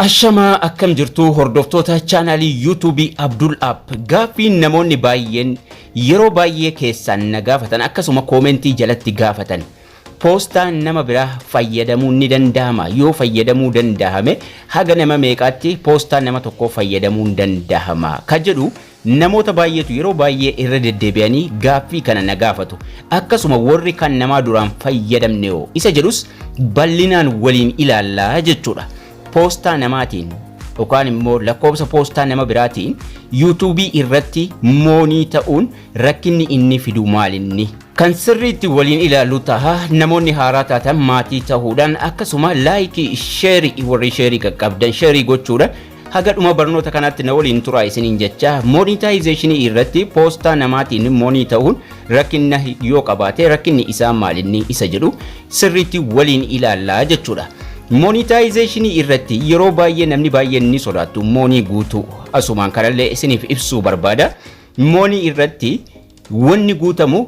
Ashamaa, akkam jirtu hordoftoota chaanaalii YouTubeii Abdul App? Gaaffii namoonni baay'een yeroo baay'ee keessaan na gaafatan, akkasuma commentii jalatti gaafatan, poostaa nama biraa fayyadamuun ni danda'ama? Yoo fayyadamuu danda'ame, haga nama meeqaatti poostaa nama tokkoo fayyadamuun danda'ama ka jedhu namoota baay'eetu yeroo baay'ee irra deddeebi'anii gaaffii kana na gaafatu. Akkasuma warri kan namaa duraan fayyadamne hoo isa jedhus bal'inaan waliin ilaallaa jechuudha. Poostaa namaatiin yookaan immoo lakkoofsa poostaa nama biraatiin YouTubeii irratti money ta'uun rakkinni inni fidu maalinni? Kan sirriitti waliin ilaallu taha. Namoonni haaraa taatan maatii ta'uudhaan, akkasuma likeii, shareii, warri shareii qaqqabdan shareii gochuudhaan haga dhuma barnoota kanaatti na waliin turaa isiniin jecha. Monetizationii irratti poostaa namaatiin money ta'uun rakkinna yoo qabaate, rakkinni isaa maalinni isa jedhu sirriitti waliin ilaallaa jechuudha. Monetizationii irratti yeroo baay'ee namni baay'een ni sodaattu money guutuu. Asumaan kanallee isiniif ibsuu barbaada. Money irratti wanni guutamu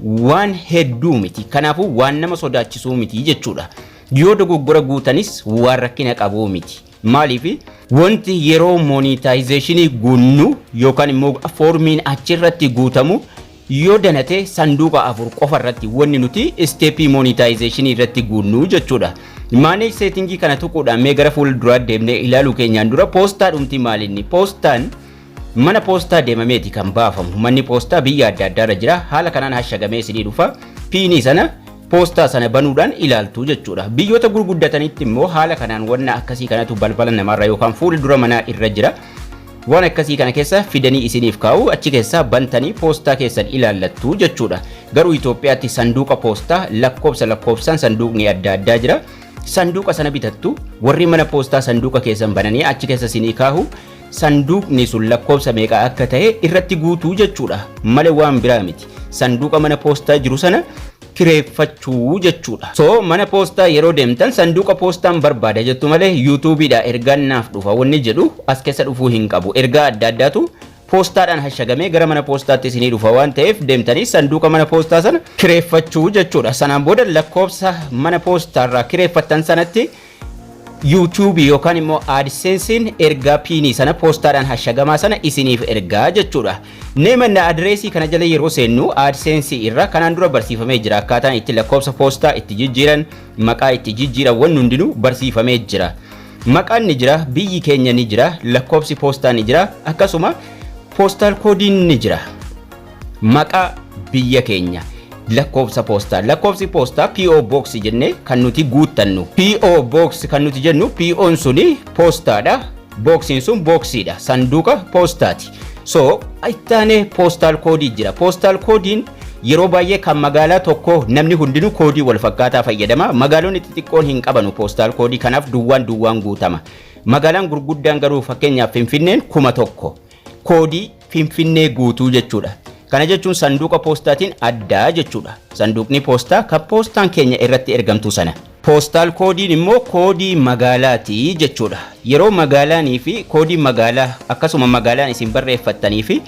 waan hedduu miti. Kanaafuu waan nama sodaachisuu miti jechuudha. Yoo dogoggora guutanis waan rakkina qabuu miti. Maaliif? Wanti yeroo monetizationii guunnu yookaan immoo foormiin achirratti guutamu yoo danate sanduuqa afur qofa irratti wanni nuti stepii monetizationii irratti guunnu jechuudha. Manage settingii kana tuquudhaan mee gara fuula duraa deemnee ilaaluu keenyaan dura, poostaa dhumti maalinni? Poostaan mana poostaa deemameeti kan baafamu. Manni poostaa biyya adda addaarra jira. Haala kanaan hashagamee isinii dhufa. PINii sana poostaa sana banuudhaan ilaaltu jechuudha. Biyyoota gurguddatanitti immoo haala kanaan wanna akkasii kanatu balbala namaarra yookaan fuula dura manaa irra jira. Waan akkasii kana keessa fidanii isiniif kaa'u, achi keessaa bantanii poostaa keessan ilaallattu jechuudha. Garuu Itoophiyaatti sanduuqa poostaa lakkoobsa lakkoobsaan sanduuqni adda addaa jira. Sanduuqa sana bitattu, warri mana poostaa sanduuqa keessan bananii achi keessa isinii kaahu. Sanduuqni sun lakkoobsa meeqa akka ta'e irratti guutuu jechuudha malee waan biraa miti. Sanduuqa mana poostaa jiru sana kireeffachuu jechuudha. So mana poostaa yeroo deemtan sanduuqa poostaan barbaada jettu malee YouTubeiidha ergaan naaf dhufa wanni jedhu as keessa dhufuu hin qabu. Ergaa adda addaatu poostaadhaan hashagamee gara mana poostaatti isinii dhufa waan ta'eef, deemtanii sanduuqa mana poostaa sana kireeffachuu jechuudha. Sanaan booda lakkoofsa mana poostaarraa kireeffattan sanatti YouTubeii yookaan immoo AdSensein ergaa PINii sana poostaadhaan hashagamaa sana isiniif ergaa jechuudha. Name and addressii kana jala yeroo seennu, AdSense irra kanaan dura barsiifamee jira. Akkaataan itti lakkoofsa poostaa itti jijjiiran, maqaa itti jijjiiran, wanni hundinuu barsiifamee jira. Maqaan ni jira, biyyi keenya ni jira, lakkoofsi poostaa ni jira, akkasuma postal codeiin ni jira. Maqaa biyya keenya, lakkoofsa poostaa, lakkoofsi poostaa PO Box jennee kan nuti guuttannu. PO Box kan nuti jennu, PO'n suni poostaadha, boxiin sun boxiidha, sanduuqa poostaati. So ittaanee postal codeii jira. Postal codeiin yeroo baay'ee kan magaalaa tokko namni hundinuu codeii wal fakkaataa fayyadama. Magaalonni xixiqqoon hin qabanu postal codeii, kanaaf duwwaan duwwaan guutama. Magaalaan gurguddaan garuu, fakkeenyaaf Finfinneen 1000, codeii Finfinnee guutuu jechuudha. Kana jechuun sanduuqa poostaatiin addaa jechuudha. Sanduuqni poostaa kan poostaan keenya irratti ergamtu sana. Postal codeiin immoo codeii magaalaati jechuudha. Yeroo magaalaanii fi codeii magaalaa, akkasuma magaalaan isin barreeffattanii fi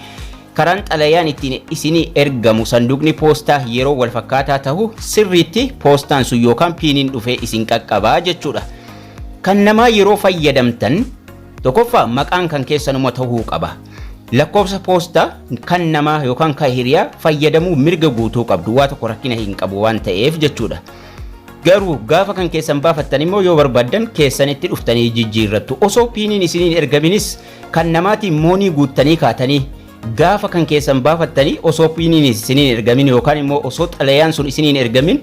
karaan xalayaan ittiin isinii ergamu, sanduuqni poostaa yeroo wal fakkaataa ta'u, sirriitti poostaan sun yookaan PINiin dhufee isin qaqqabaa jechuudha. Kan namaa yeroo fayyadamtan, tokkoffaa maqaan kan keessanuma ta'uu qaba. Lakkoofsa poostaa kan namaa yookaan kan hiriyaa fayyadamuu mirga guutuu qabdu, waa tokko rakkina hin qabu waan ta'eef jechuudha. Garuu gaafa kan keessan baafattan immoo yoo barbaaddan keessanitti dhuftanii jijjiirrattu. Osoo PINiin isiniin ergaminis kan namaatiin money guuttanii kaatanii, gaafa kan keessan baafattanii osoo PINiin isiniin ergamin yookaan immoo osoo xalayaan sun isiniin ergamin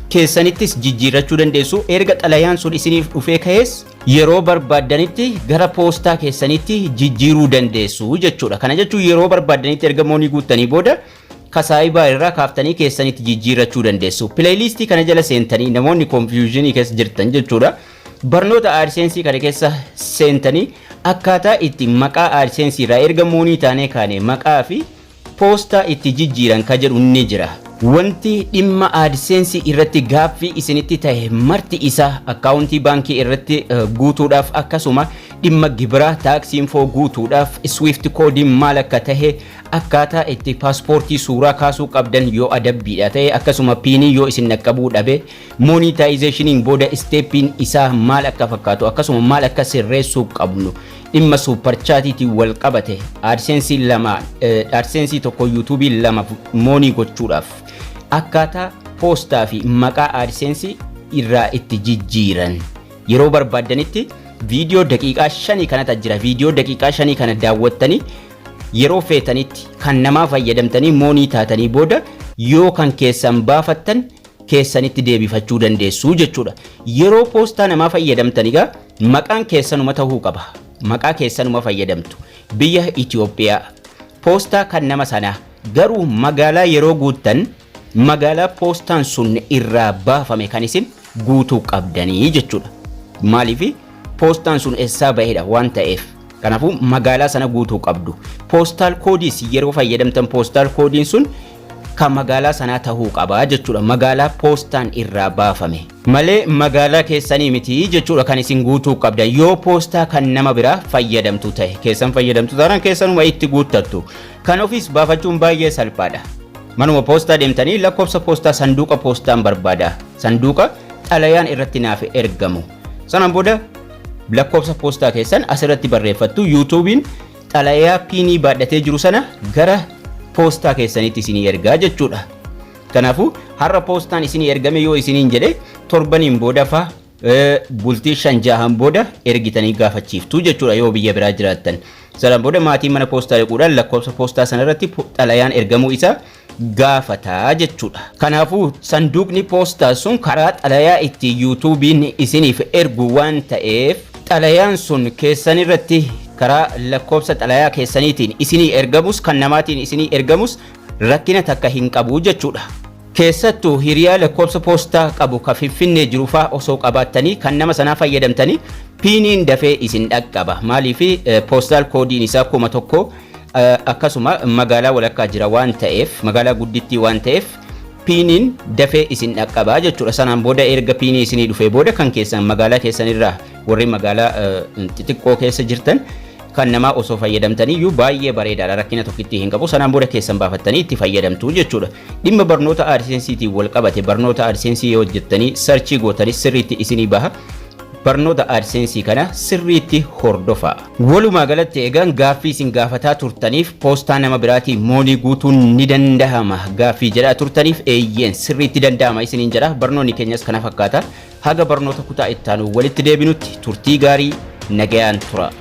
keessanittis jijjiirrachuu dandeessu. Erga xalayaan sun isiniif dhufee ka'es yeroo barbaaddanitti gara poostaa keessanitti jijjiiruu dandeessu jechuudha. Kana jechuun yeroo barbaaddanitti erga money guuttanii booda kasaayibaa irraa kaaftanii keessanitti jijjiirrachuu dandeessu. Playlistii kana jala seentanii, namoonni confusionii keessa jirtan jechuudha. Barnoota AdSenseii kana keessa seentanii akkaataa itti maqaa AdSenseii irraa erga money taanee kaane maqaa fi poostaa itti jijjiiran ka jedhu ni jira. Wanti dhimma AdSenseii irratti gaaffii isinitti ta'e marti isaa, accountii baankii irratti guutuudhaaf, akkasuma Dhimma gibiraa tax info guutuudhaaf Swift codeiin maal akka tahe, akkaataa itti paaspoortii suuraa kaasuu qabdan yoo adabbiidha ta'e, akkasuma PINii yoo isin dhaqqabuu dhabe, monetizationiin booda stepiin isaa maal akka fakkaatu, akkasuma maal akka sirreessuu qabnu, dhimma super chatiitiin wal qabate, AdSense lama, AdSense tokko YouTubeii lama money gochuudhaaf akkaataa poostaa fi maqaa AdSense irraa itti jijjiiran, yeroo barbaaddanitti viidiyoo daqiiqaa 5 kanatu jira. Viidiyoo daqiiqaa 5 kana daawwattanii yeroo feetanitti kan namaa fayyadamtanii money taatanii booda yoo kan keessan baafattan keessanitti deebifachuu dandeessu jechuudha. Yeroo poostaa namaa fayyadamtan egaa maqaan keessanuma ta'uu qaba. Maqaa keessanuma fayyadamtu. Biyya Itoophiyaa, poostaa kan nama sanaa garuu magaalaa yeroo guuttan magaalaa poostaan sun irraa baafame kan isin guutuu qabdanii jechuudha. Maaliif? Poostaan sun eessaa bahedha waan ta'eef. Kanaafuu magaalaa sana guutuu qabdu. Postal codeiis yeroo fayyadamtan postal codeiin sun kan magaalaa sanaa tahuu qaba jechuudha. Magaalaa poostaan irraa baafame malee magaalaa keessanii miti jechuudha kan isin guutuu qabdan yoo poostaa kan nama biraa fayyadamtu ta'e. Keessan fayyadamtu taanaan keessanuma itti guuttattu. Kan ofiis baafachuun baay'ee salphaadha. Manuma poostaa deemtanii lakkoofsa poostaa sanduuqa poostaan barbaada. Sanduuqa xalayaan irratti naaf ergamu. Sanaan booda lakkoofsa poostaa keessan asirratti barreeffattu. YouTubeiin xalayaa PINii baadhatee jiru sana gara poostaa keessanitti isinii ergaa jechuudha. Kanaafuu har'a poostaan isinii ergame yoo isiniin jedhe, torbaniin booda fa bultii 5 6n booda ergitanii gaafachiiftu jechuudha yoo biyya biraa jiraattan. Sanaan booda maatiin mana poostaa dhaquudhaan lakkoofsa poostaa sanarratti xalayaan ergamuu isaa gaafataa jechuudha. Kanaafuu sanduuqni poostaa sun karaa xalayaa itti YouTubeiin isiniif ergu waan ta'eef, xalayaan sun keessan irratti karaa lakkoofsa xalayaa keessaniitiin isinii ergamus kan namaatiin isinii ergamus rakkina takka hin qabu jechuudha. Keessattuu hiriyaa lakkoofsa poostaa qabu ka Finfinnee jiru faa osoo qabaattanii kan nama sanaa fayyadamtanii PINiin dafee isin dhaqqaba. Maaliif? Postal codeiin isaa 1000, akkasuma magaalaa walakkaa jira waan ta'eef, magaalaa guddittii waan ta'eef, PINiin dafee isin dhaqqabaa jechuudha. Sanaan booda erga PINii isinii dhufee booda kan keessan magaalaa keessanirraa, warri magaalaa xixiqqoo keessa jirtan, kan namaa osoo fayyadamtaniyyuu baay'ee bareedaadha, rakkina tokkitti hin qabu. Sanaan booda keessan baafattanii itti fayyadamtu jechuudha. Dhimma barnoota AdSenseiitiin wal qabate, barnoota AdSense yoo hojjettanii search gootanii sirriitti isinii baha. Barnoota AdSense kana sirriitti hordofaa. Walumaa galatti egaan gaaffii isin gaafataa turtaniif, poostaa nama biraatiin money guutuun ni dandahama gaaffii jedhaa turtaniif, eeyyeen, sirriitti dandahama isiniin jedha. Barnoonni keenyas kana fakkaata. Haga barnoota kutaa ittaanu walitti deebinutti turtii gaarii, nagayaan tura.